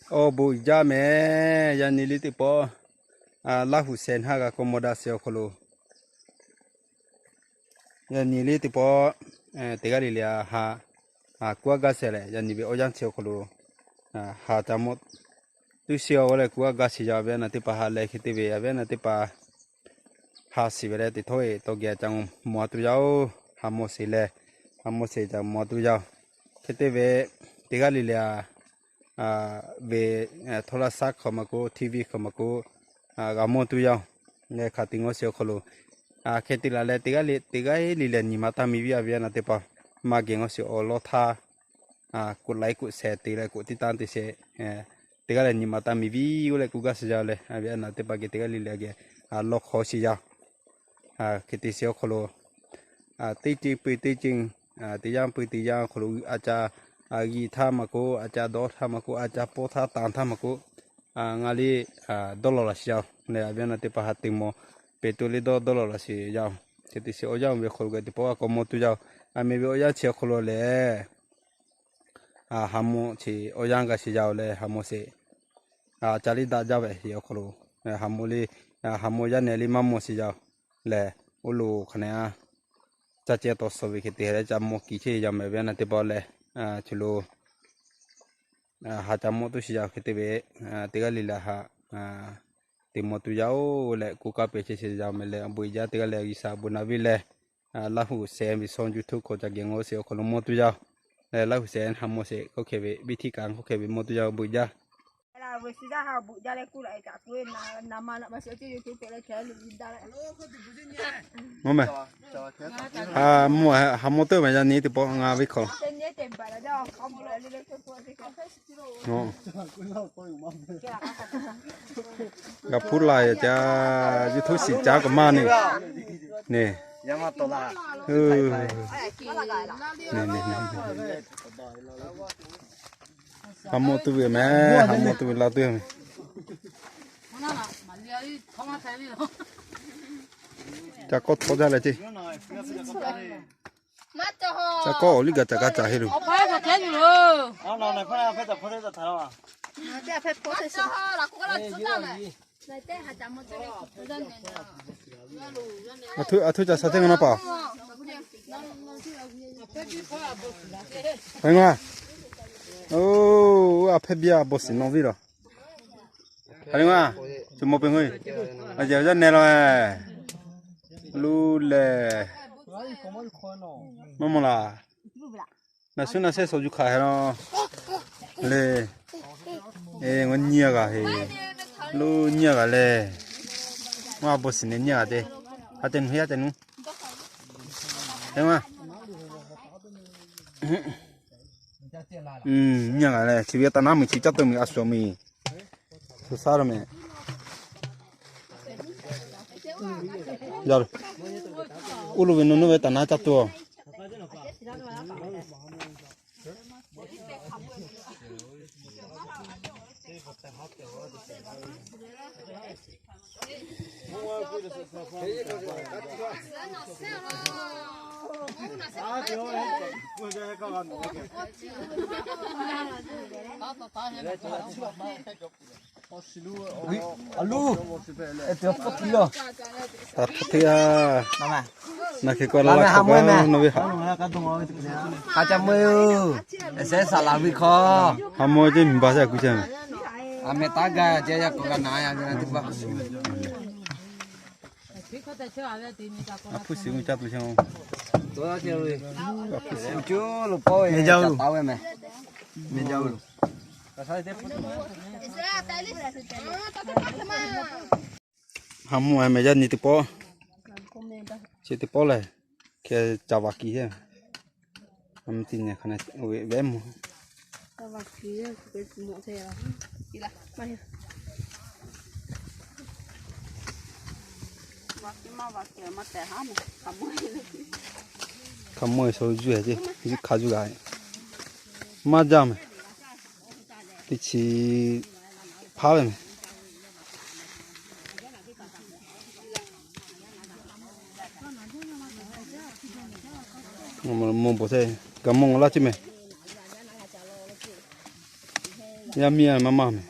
Awˬ bon uiˍ jaˇ mehˍ. Yaꞈ nyi liˇ teˇ pawˆ, Laˇ huˍ sheh htaˇ g'a k'awꞈ mawˬ daꞈ sheˍ awˬ hk'aw lo, yaꞈ nyi liˇ teˇ pawˆ teˇ g'aˇ le le a ha kuˇ aˉ gaˇ shehˍ leh, yaꞈ nyi ve awˬ yanˇ chi awˬ hk'aw lo ha ca mawˬ tuˬ sheˍ a leh kuˇ aˉ gaˇ sheˍ yaˇ ve a naˬ teˇ hpaˍ ha lehˬ hk'e te ve a ve a naˬ teˇ hpaˍ ha shiˍ ve leh teˇ htawˇ e tawˇ geh a ca mawˬ tuˬ yaˇ oˬ. Ha mawˬ sheˍ leh, ha mawˬ sheˍ ca mawˬ tuˬ yaˇ oˬ. Hk'e te ve teˇ g'aˇ le le a ve โทรศัพท์ hk'aw maˇ k'oˆ, TV hk'aw maˇ k'oˆ, g'a mawˬ tuˬ yaˇ oˬ. Leh hk'aˬ te ngawˬ sheˍ awˬ hk'aw lo hk'e te laˬ leh teˇ g'aˇ le teˇ g'aˇ le le nyi ma taˇ miˬ viˉ a ve a naˬ teˇ hpaˍ maˇ geh ngawˬ sheˍ awˬ lawˇ htaˇ, kuꞈ laiˉ kuꞈ shehˍ te leh kuꞈ tiˉ tanˇ te sheˍ, teˇ g'aˇ le nyi ma taˇ miˬ viˉ oˇ leh kuˇ gaˇ sheˍ yaˇ leh a ve a naˬ teˇ hpaˍ geh teˇ g'aˇ le le a geh lawˇ hk'awˇ sheˍ yaˇ oˬ. Hk'e te sheˍ awˬ hk'aw lo teˇ ceuˬ peuˬ teˇ ceuˬ, teˇ yanˇ peuˬ teˇ yanˇ awˬ hk'aw lo a ca g'i htaˇ maˇ k'oˆ, a ca dawˇ htaˇ maˇ k'oˆ, a ca pawˇ htaˇ tanˇ htaˇ maˇ k'oˆ, ngaˬ liˇ dawˇ law laˬ sheˍ yaˇ oˬ. Leh a ve a naˬ teˇ hpaˍ ha te mawˬ peuˬ tuˬ liˇ dawˇ dawˇ law laˬ sheˍ yaˇ oˬ. Hk'e te sheˍ awˬ yanˇ oˬ ve hk'aw lo geh teˇ pawˆ a k'awꞈ mawˬ tuˬ yaˇ oˬ. A meh ve awˬ yanˇ chi awˬ hk'aw lo lehˬ, ha mawˬ chi awˬ yanˇ g'a sheˍ yaˇ oˬ leh ha mawˬ sheˍ ca liˇ daꞈ jaˇ ve awˬ hk'aw lo, ha mawˬ le, ha mawˬ yaˇ nehˬ liˇ maˇ mawˬ sheˍ yaˇ oˬ. Leh oˇ lo hk'aˬ nehˬ a ca ceh tawˍ suh ve hk'e te leh ca mawˬ kiˬ chehˇ yaˇ mehˍ ve a naˬ teˇ pawˆ leh, chi lo ha ca mawˬ tuˬ sheˍ yaˇ oˬ. Hk'e te ve teˇ g'aˇ le le a ha te mawˬ tuˬ yaˇ oˬ leh kuˇ kaˇ pehˍ chehˇ sheˍ yaˇ mehˍ leh awˬ bon uiˍ jaˇ teˇ g'aˇ leh G'uiˬsha awˬ bon naꞈ viˉ leh, Laˇ huˍ sheh ve shawˇ YouTube hk'aw ca geh ngawˬ sheˍ awˬ hk'aw lo mawˬ tuˬ yaˇ oˬ. Leh Laˇ huˍ sheh ha mawˬ sheˍ k'oˆ hk'e ve viˉ htiˇ kaꞈ k'oˆ hk'e ve mawˬ tuˬ yaˇ oˬ, bon uiˍ jaˇ. Mawˬ mehˍ, ha mawˬ teˇ mehˍ yaˇ nyi teˇ pawˆ ngaˬ ve hk'aw g'a hpuˇ la ca YouTube shiˍ caˉ kaꞈ maˇ ne. Ne, ha mawˬ tuˬ ve mehˍ, ha mawˬ tuˬ ve la tuˬ mehˍ. Ca kawˆ htawˇ jaˇ leh ceˇ. Ca kawˆ awˬ liˇ gaˬ caꞈ gaˇ caꞈ heˆ lo. A htoˇ ca sha teˇ ngaˬ naˇ paˍ. Hk'aˬ le ngaˬ, oˇ, a hpehˇ biˇ a bawˬ shiˍ nawˬ viˉ la. Hk'aˬ le ngaˬ, chi mawˬ peuˬ k'o, a jehˬ yaˇ neh la, luˬ lehˬ, maˇ mawˬ laˬ. Naˬ shu naˬ shehˆ shawˍ yuˬ hk'aˬ heh la le. Ngaˬ nyi a g'aˬ heˬ, luˬ nyi a g'aˬ lehˬ, maˇ bawˬ shiˍ neh nyi a g'aˬ te. Ha te nu heˆ, ha te nu. Heˆ ma. Nyi a g'aˬ lehˬ, chi ve taˍ naˉ miˬ chi caˇ tuˬ miˬ a shuˍ miˬ. Shu shaˉ lo mehˍ. Oˇ lo ve nu nuˇ ve taˍ naˉ caˇ tuˬ. A luˬ, e te pawˆ tiˉ lawˬ. Taꞈ hk'e a, na hk'e k'awꞈ la la hk'awꞈ nawˬ ve haꞈ. Ha ca meuˇ yoˬ. Sehˉ saˍ laˍ ve hk'aw. Ha mawˬ ceˇ miˬ baˬ sehˉ kuˬ ceˇ. A meh taˉ gaˇ ceˇ, yaˇ k'awꞈ g'a na yaˇ ve na teˇ hpaˍ. A hpuˇ shiˍ mvuh caˇ tuˬ sheˍ. Meh jaˇ oˬ. Meh jaˇ oˬ. Ha mawˬ meh yaˇ nyi teˇ pawˆ. Chi teˇ pawˆ lehˬ, hk'e ca vaꞈ kiˬ heˆ. Ti nyi hk'aˬ nehˬ ve mawˬ. Hk'a mawˬ e sha zuˇ heˬ ceˇ, zuˇ hk'a zuˇ g'a. Maˇ jaˇ mehˍ. Teˇ chi hpaˇ ve mehˍ. Mawˬ bawˬ te, gaˬ mawˬ laˇ ceˇ mehˍ. Yaˇ miˇ a maˇ maˇ mehˍ.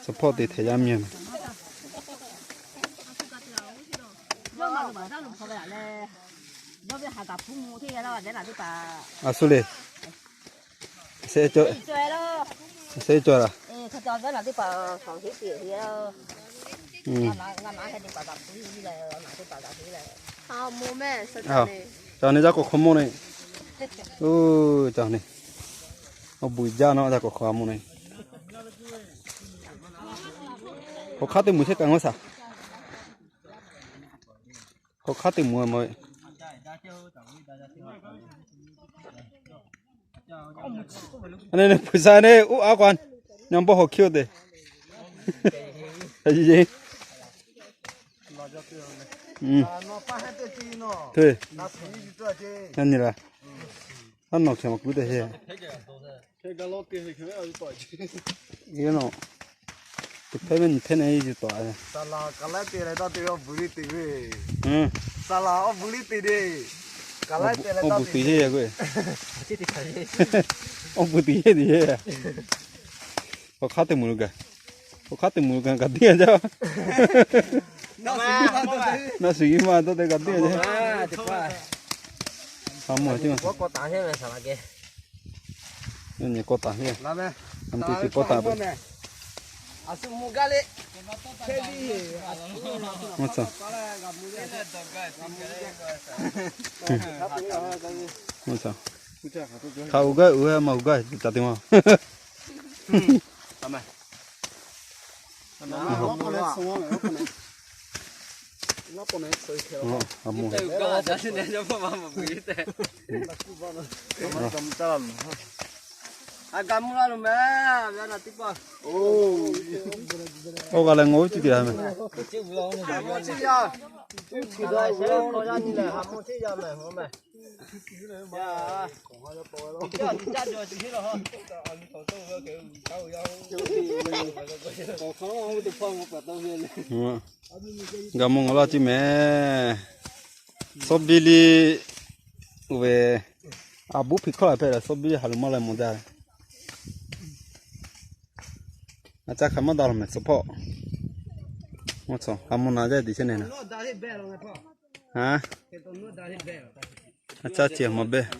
Suhˍ hpawˇ te htehꞈ yaˇ miˇ a mehˍ. A shu le. Sehˉ cawˬ laˬ. Ca ne jaˇ k'awꞈ hk'aw mawˇ ne. Ca ne. Awˬ bon jaˇ naw, ca k'awꞈ hk'aw mawˇ ne. K'awꞈ hk'aˉ teˇ moˍ chehˇ kaꞈ ngawˇ shaˍ. K'awꞈ hk'aˉ teˇ moˍ a ma ve. Anˇ, pui sa ne, oˇ aˉ k'o, nyaˇ bawˇ hawˬ hkiˇ-oˆ te. Nyi la, haˉ nawˬ hk'e ma kuˉ te he. Teˇ hpehˇ ve nyi hpehˇ ne yuˬ tawˆ. Awˬ bon tuˬ yeˇ k'o, awˬ bon tuˬ yeˇ teˇ yeˇ. Awˬ hk'aˉ teˇ moˍ lo gaˬ, awˬ hk'aˉ teˇ moˍ lo gaˬ, kaꞈ tiˉ a jaˇ. Naˆ suhˍ yiˇ ma dawˇ te kaꞈ tiˉ a jaˇ. Ha mawˇ tiˉ ma. Nyi k'awꞈ taˍ heˆ. Teˇ teˇ pawˆ taˍ ve. Hk'a uˬ gaˇ uˬ ma uˬ gaˇ ca te ma. Oˇ g'a leh ngaw viˉ tuˬ te la meh. G'a mawˇ ngaw laˇ ceˇ meh. Sawˉ biˇ liˇ ve, a buˉ hpiˍ hkawˇ la hpehꞈ la, sawˉ biˇ liˇ ha lo maˇ la mawˬ daꞈ. A caˇ hk'a maˇ daꞈ la meh suhˍ hpawˇ. Maˇ cawˬ, ha mawˇ na jaˇ te chehˇ ne na. A caˇ chi maˇ behˇ.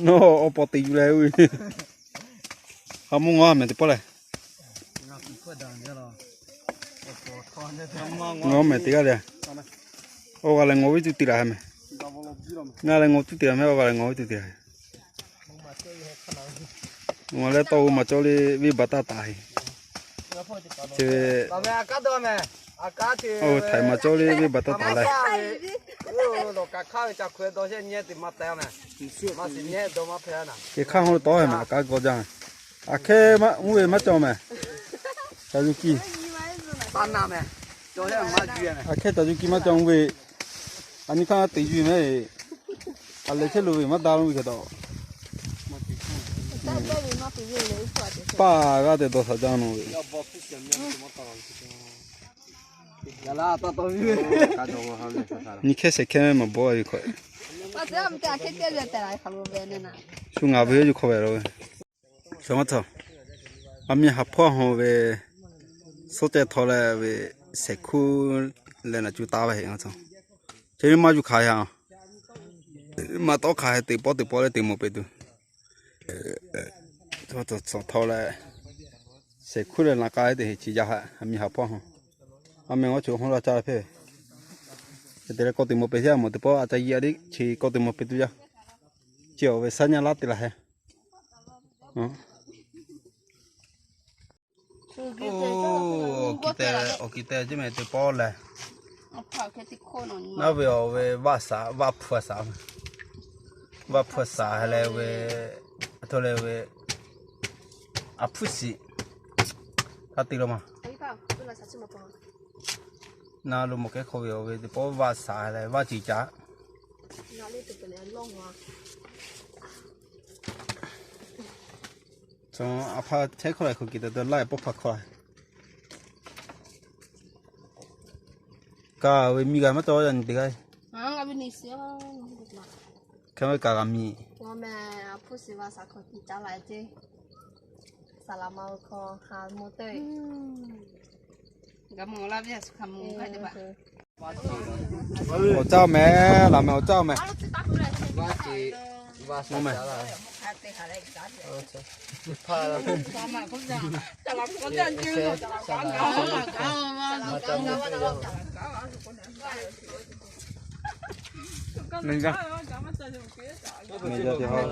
Nawˬ awˬ paw te yuˬ leh, ha mawˇ ngaw meh teˇ pawˆ lehˬ. Ngaw meh teˇ g'aˇ le. Oˇ g'a leh ngaw viˉ tuˬ te la meh. Ngaˬ leh ngaw tuˬ te la meh, oˇ g'a leh ngaw viˉ tuˬ te la. Ngaˬ leh tawˇ g'uˇ maˬ cawˇ le venˇ baˬ taˇ taˍ heˆ. Chi ve, oˇ htaiˍ maˬ cawˇ le venˇ baˬ taˇ taˍ leh. Kehˬ hk'aˇ hawˇ tawˉ meh, a kaˉ g'awˇ jaˇ. A hkehˇ mvuhˇ ve maˇ cawˬ meh. Ca yuˬ kiˇ. A hkehˇ ca yuˬ kiˇ maˇ cawˬ mvuhˇ ve. A nyi hk'aˇ te yuˬ meh. A lehˬ chehˇ lo ve maˇ daꞈ lo ve hk'e taw. Paˇ g'aˇ te dawˇ shaˍ jaˇ nawˬ ve. Nyi hkehˇ shehˍ hkehˇ meh maˬ bawˇ ve hkawꞈ. Shu ngaˬ ve yawˇ yuˬ hk'aw ve lo ve. Shawˍ maˇ tawˍ. A miˇ ha hpawˇ hawˬ ve, suhˉ ceh htaw leh ve, shehˍ hkuˇ leh naˬ cu taˍ ve heˆ maˇ tawˍ. Chi ve maˇ yuˬ hk'aˬ ya. Maˇ tawˉ hk'aˬ heh teꞈ pawˆ teꞈ pawˆ leh teꞈ mawˬ peꞈ tuˬ. Tawˍ tawˍ tawˍ leh, shehˍ hkuˇ leh naˬ k'ai te heˆ chi yaˇ htaꞈ a miˇ ha hpawˇ hawˬ. A meh awˬ cawˬ hawˉ la caˇ hpehˇ ve. Hk'e te leh kawˆ teꞈ mawˬ peꞈ yaˇ mawˬ teꞈ pawˆ a ca yiˇ a deˆ chi kawˆ teꞈ mawˬ peꞈ tuˬ yaˇ. Chi awˬ ve shaˉ nyaˇ laˇ te la heh. Oˇ, awˬ kiˬ tehˬ, awˬ kiˬ tehˬ ceˇ meh teˇ pawˆ lehˬ. Naˉ ve awˬ ve vaˆ saꞈ, vaˆ hpu saꞈ, vaˆ hpu saꞈ leh ve, a htoꞈ leh ve, a hpu shiˍ, hk'a te lo ma. Na lo mawˬ kehˉ hk'aw ve awˬ ve teˇ pawˆ vaˆ saꞈ leh vaˆ ciˍ caꞈ. Cawˬ a hpaˇ chehˇ hkawˇ la hk'aˬ kiˬ tehꞈ te laiˉ pawˆ hpaˇ hkawˇ la. Kaꞈ ve miˇ g'a maˇ cawˬ yaˇ nyi teˇ g'aˇ. Hk'e ve kaꞈ g'a miˬ. Awˬ caˇ meh, laˬ meh, awˬ caˇ meh. Mawˬ meh. Nyi gaˇ. Nyi gaˇ teˇ hawˉ.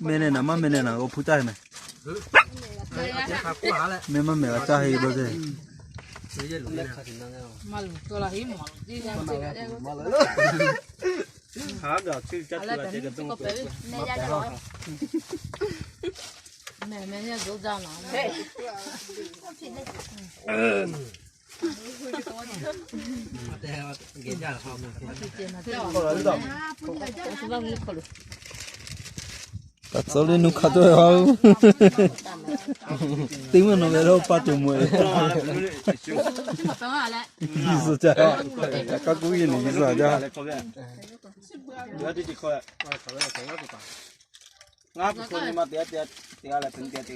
Meh neh naˍ, maˇ meh neh naˍ, awˬ hpu caˇ heh meh. Meh maˇ meh g'a caˇ heh lo te. Taꞈ tcuh le nuˇ hk'a cawˇ ve ha-oˬ. Teˇ maˇ nawˬ ve la pa tuˬ mawˬ e. Yeˍsuˆ ca, ka kuˉ yeˬ neˬ Yeˍsuˆ a jaˇ. Ngaˬ hpu hk'aw nyi ma te te te g'a leh peuˬ te te.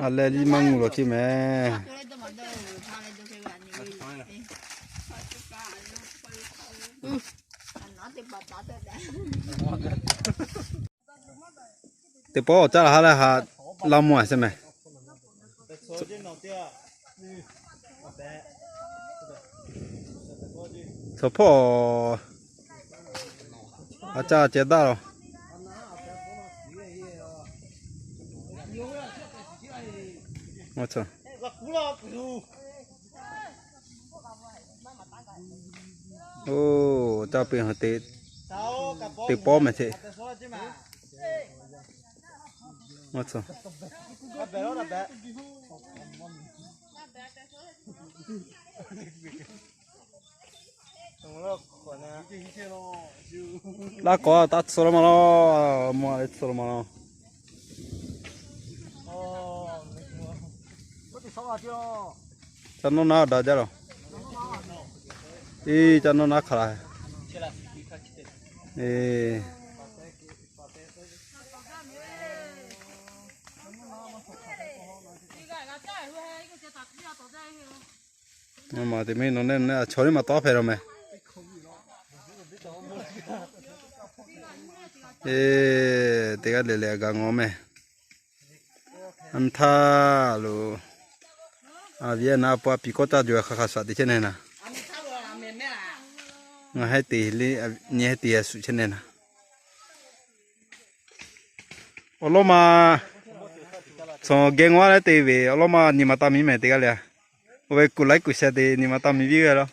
A leh liˇ maˇ ngu lawˬ ceˇ meh. Teˇ pawˆ awˬ caˇ la ha leh ha laˇ mawˇ a shehˍ meh. Chaw hpawˇ a caˇ ceh daˇ lawˬ. Oˇ, caˇ peuˬ ha te, teˇ pawˆ meh hteꞈ. Laˇ k'awꞈ taˇ tsuhˇ laˇ ma law, mawˬ a leh tsuhˇ laˇ ma law. Ca nawˇ naˉ daꞈ jaˇ lawˬ. Eˇ, ca nawˇ naˉ hk'aˬ la. Eˇ. Maˬ te meh nawˬ ne, nawˬ ne a chaw liˇ maˬ tawˉ hpehꞈ law meh. Eˇ, teˇ g'aˇ le le a gaˬ ngawˬ meh. A htaˇ lo, a viˉ a naˉ a pa piˍ kawˆ taˇ jaw hk'a hk'a shaꞈ te chehˇ neh naˍ. Ngaˬ heh te le, nyi heh te a shuˍ chehˇ neh naˍ. Awˬ lawn ma, cawˬ geh ngawˬ a leh te ve awˬ lawn ma nyi ma taˇ miˬ meh teˇ g'aˇ le a. Oˇ ve kuˬ laiˉ kuˬ sheh te nyi ma taˇ miˬ viˉ g'aˇ law.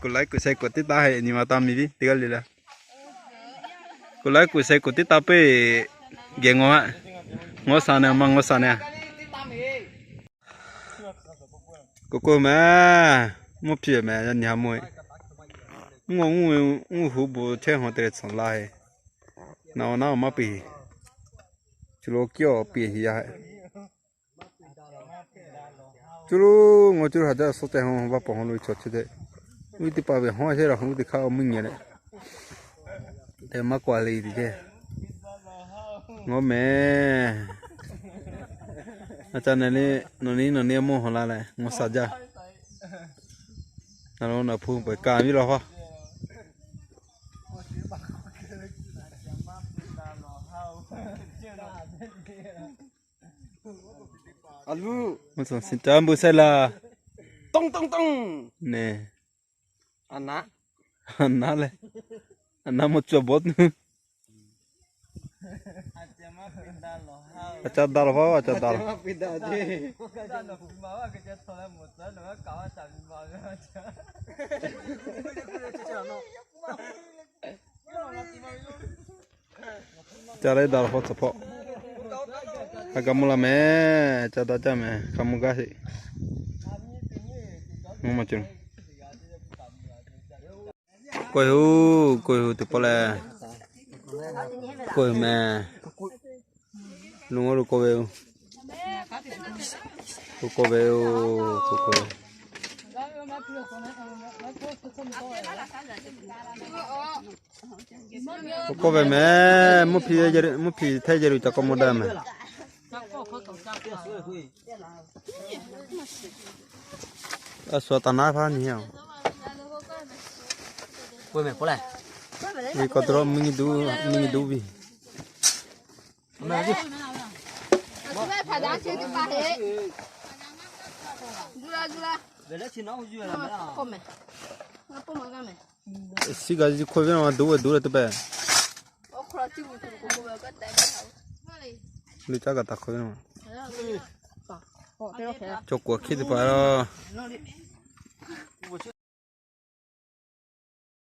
Kuˬ laiˉ kuˬ sheh kuˬ tiˉ taˇ heh nyi ma taˇ miˬ viˉ teˇ g'aˇ le le. Kuˬ laiˉ kuˬ sheh kuˬ tiˉ taˇ peuˬ geh ngawˬ a. Ngawˬ sha neh a, maˇ ngawˬ sha neh a. K'oˆ k'oˆ meh, mvuhˇ hpiˇ meh, yaˇ nyi ha mawˇ e. Mvuhˇ, mvuhˇ hu bon chehˇ hawˬ te leh tsuhꞈ la e. Naˬ awˬ naˉ awˬ maˇ piˇ. Chi lo kiˇ awˬ piˇ yaˇ. Cuˇ lo, ngaw cuˇ lo haꞈ jaˇ suh ceh hawˬ vaˇ pawˍ hawˬ lo chaw chehˇ te. Uˉ teˇ pa ve hawˉ chehˇ la, uˉ teˇ hk'aˇ awˬ mvuhˇ nyi leh, te maˇ k'awꞈ le te chehˇ. Ngawˬ meh. A ca neh le, nawˬ ni nawˬ ni mawˇ hawˬ la leh ngawˬ sha jaˇ. A lo naˬ hpu peuˬ kaˍ viˉ law hawˉ. A luˇ, mvuhˇ suhˍ caˉ bon shehˇ laˇ. Toˇ toˇ toˇ. Neh, a naˉ leh, a naˉ mawˇ cawˬ bawˉ tuˬ. Ca daꞈ la hpaw, ca daꞈ la. Ca leh daꞈ la hpaw tsuhꞈ hpawˇ. Hk'a gaˇ mvuhˇ la mehˍ, ca daꞈ caˇ mehˍ, hk'a mvuhˇ gaˇ sheˍ. K'oˆ ve hu, k'oˆ ve hu teˇ pawˆ lehˬ, k'oˆ ve mehˍ. Lo lo k'oˆ ve, lo k'oˆ ve, lo k'oˆ ve. K'oˆ ve mehˍ, mvuhˇ hpiˇ hteˇ yehˇ lo ca k'awꞈ mawˇ daꞈ mehˍ. A shu taˍ naˉ hpaˇ nyi a. Ve k'awꞈ te la, mvuhˇ nyi duˉ, mvuhˇ nyi duˉ ve. Shiˉ g'a zi hk'oˆ ve na ma duˉ ve duˉ leh teˇ pehˍ. Leuˆ caˉ kaꞈ taˍ hk'oˆ ve na ma. Cawˬ kuˬ hkiˇ teˇ hpaˍ lo.